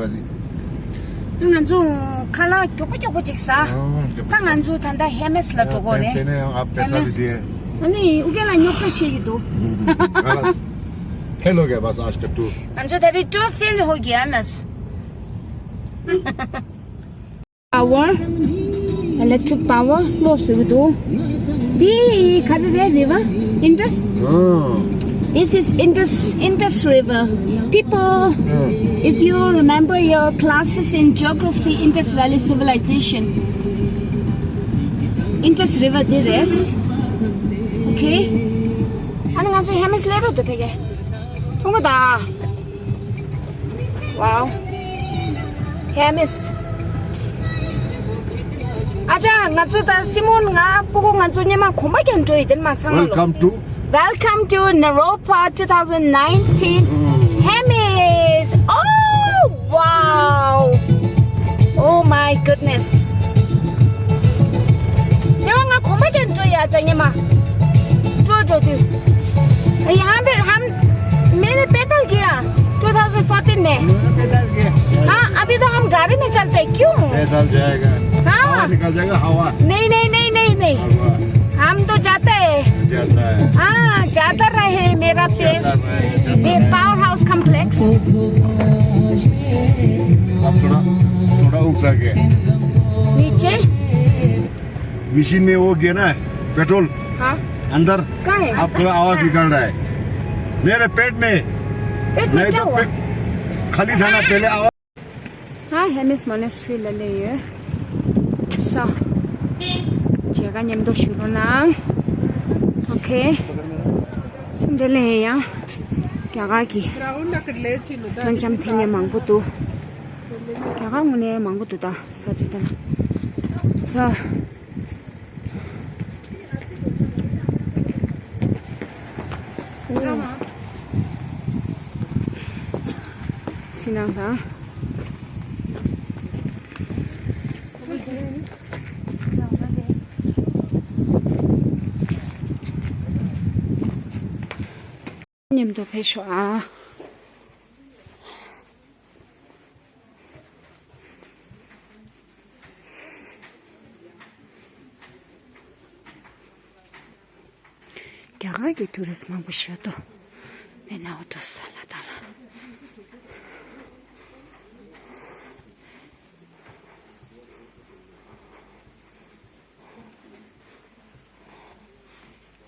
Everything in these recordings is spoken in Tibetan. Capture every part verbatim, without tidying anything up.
ང་ཚོ་ཁ་ལག་མགྱོགས་པོ་མགྱོགས་པོ་ཅིག་ཟ། ཨང་། ད་ང་ཚོ་ད་ལྟ་ཧེ་མེས་ལ་འགྲོ་གོ་རེད། དེ་ནས་ཨ་པེ་ས་ཧེ་མེས། དེ། ཨ་ནི་ཨུ་རྒྱན་ལ་རྙོག་དྲ་བཤད་ཀྱི་འདུག་ཕེ་ལོ་གེ་བ་ས་ཨ་ཤ་ཀ་ཏུ། ང་ཚོ་ད་རེས་ཏུར་ཕེལ་ཧོ་གི་ཨ་ནས། Power, electric power, ལོ་སུ་དུ། འདི་ག་རེ་རེད། River Indus. This is Indus, Indus River. People, if you remember your classes in geography, Indus Valley Civilization, Indus River འདི་རེད། Okay. ཨ་ནི་ང་ཚོ་ཧེ་མེས་སླེབས་རོགས་འདུག་ཕ་གི། ཐུང་གུ་ད། Wow. ཧེ་མེས། ཨ་ཅག་ང་ཚོ་ད་སི་མོན་ང་སྤུ་གུ་ང་ཚོ་སྔོན་མ་གོམ་པ་རྒྱག་འགྲོ་ཡི་དེ་མ་ཚང་མ་ལོ། Welcome to Welcome to Naropa two thousand nineteen. ཧེ་མེས། Oh, wow. Oh my goodness. དེ་བ་ང་གོམ་པ་རྒྱག་འགྲོ་ཡ་ཅག་སྔོན་མ། འགྲོ་འགྲོ་དུས། यहाँ पे हम, मैंने पैदल किया, twenty fourteen में। पैदल किया। हाँ, अभी तो हम गाड़ी में चलते हैं, क्यों? पैदल जाएगा। हाँ। हवा निकल जाएगा, हवा। नहीं, नहीं, नहीं, नहीं, नहीं। हवा। हम तो जाते हैं। जाता है। हाँ, जाता रहे मेरा पैर। जाता रहे, जाता ये रहे। Power house complex। अब थोड़ा, थोड़ा ऊंचा गया। नीचे। मशीन में वो गया ना, पेट्रोल। हाँ। अंदर। कहाँ है? अब थोड़ा आवाज निकल रहा है। मेरे पेट में। पेट में नहीं क्या तो हुआ? पेट खाली था ना पहले, आवाज। हाँ, Hermes Monastery ལ་སླེབས་ཡོད། ས། མཇལ་ཁ་མཉམ་དུ་ཞུ་རོགས་གནང་། Okay. འདི་ལ་ཡང་རྒྱ་གར་གྱི་སྒྲོམ་གཞས་འཐེན་མཁན་མང་པོ་འདུག་རྒྱ་གར་ངོས་ནས་མང་པོ་འདུག་ད་ས་ཆ་དེ་ལ། ས། སི་ནང་དང་། མཉམ་དུ་ཕེབས་ཤོག་ཨ། རྒྱ་གར་གྱི་ཊུ་རི་སི་མང་པོ་ཞིག་འདུག་མེ་ནའོ་ཊ་ས་ལ་ད་ལ།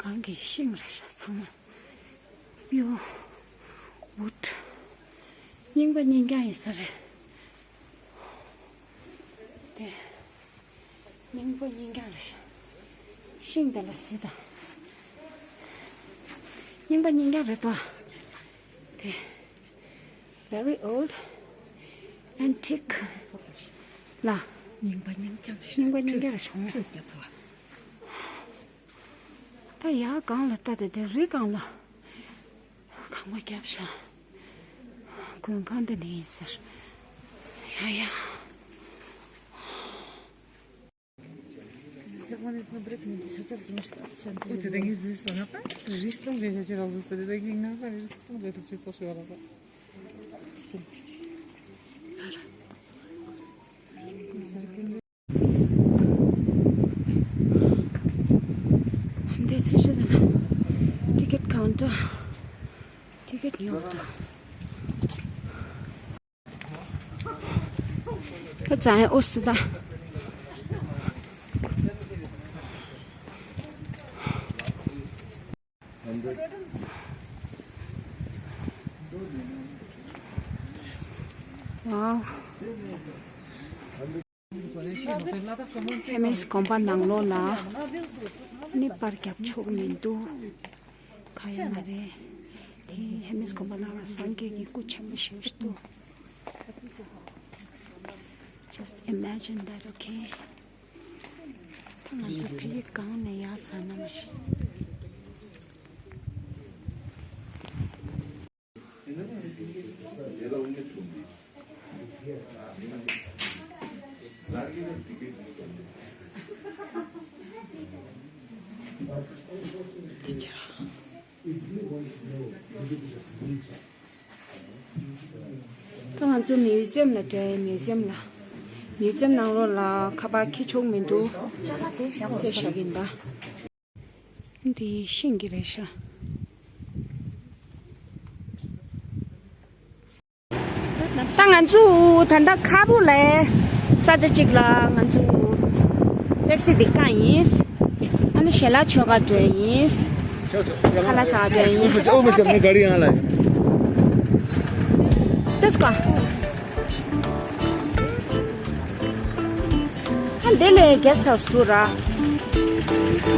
གངས་ཀྱི་ཤིང་རེད་ཤག་ཚང་མ། པིའུར་ཝུཌ། རྙིང་པ་རྙིང་རྐྱང་ཡིན་ས་རེད། དེ། རྙིང་པ་རྙིང་རྐྱང་རེད་ཤག་ཤིང་དེ་ལ་གཟིགས་དང་། རྙིང་པ་རྙིང་རྐྱང་རེད་དོ། དེ། Very old, antique. ལ། རྙིང་པ་རྙིང་རྐྱང་རེད་ཤག་རྙིང་པ་རྙིང་རྐྱང་རེད་བྱུང་། ཁྲོད་རྒྱབ་པ། ད་ཡར་སྒང་ལ་ལྟ་དེ་དེ་རི་སྒང་ལ། ཁང་པ་བརྒྱབ་ཤག་མགོན་ཁང་འདི་ནས་ཡིན་ཟེར། ཡ་ཡ། Ты так не здесь, она так жизнь там, я сейчас, ты так не надо, жизнь там, я тут сейчас, что я. འདི་ཚོ་ཞིག་ན་ཊི་ཀེ་ཊི་ཀའུན་ཊར། ཊི་ཀེ་ཊི་ཉོ་འདུག་ད་ཙང་ཨོ་སི་ད། Wow. ཧེ་མེས་དགོན་པ་ནང་ལོགས་ལ་ནི་པར་རྒྱག་ཆོག་མི་འདུག་ག་ཡོད་མ་རེད། དེ་ཧེ་མེས་དགོན་པ་ནང་ལ་སངས་རྒྱས་ཀྱི་སྐུ་ཆེན་པོ་ཞིག་འདུག Just imagine that, okay? ད་ང་ཚོ་ཕ་གི་སྒང་ནས་ཡར་ཟ་ན་མ་ཤེས། ད་ང་ཚོ། མིའུ་ཛིམ་ལ་འགྲོ་ཡིན། མིའུ་ཛིམ་ལ། མིའུ་ཛིམ་ནང་ལོགས་ལ་ཁ་པར་འཁྱེར་ཆོག་མི་འདུག་སེ་བཞག་གིན་གདའ། འདི་ཤིང་གི་རེད་ཤག་ད་ང་ཚོ་ད་ལྟ་ཁ་པོ་ལའི་ས་ཆ་གཅིག་ལ་ང་ཚོ་ཊེག་སི་འདི་བཀག་ཡིན། ཨ་ནི་ཞལ་ལག་མཆོད་གར་འགྲོ་ཡིན། ཁ་ལག་ཟ་གར་འགྲོ་ཡིན། ཨོ་མི་ཅམ་ནི་ག་རི་ཡང་ལ། ཏེས་ཀ་ཨ་འདི་ལས་གེ་སི་ཊི་ཧའུ་སི་འདུག་ར།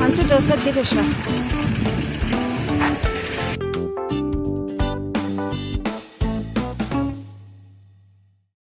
ང་ཚོ་འགྲོ་ས་འདི་རེད་ཤག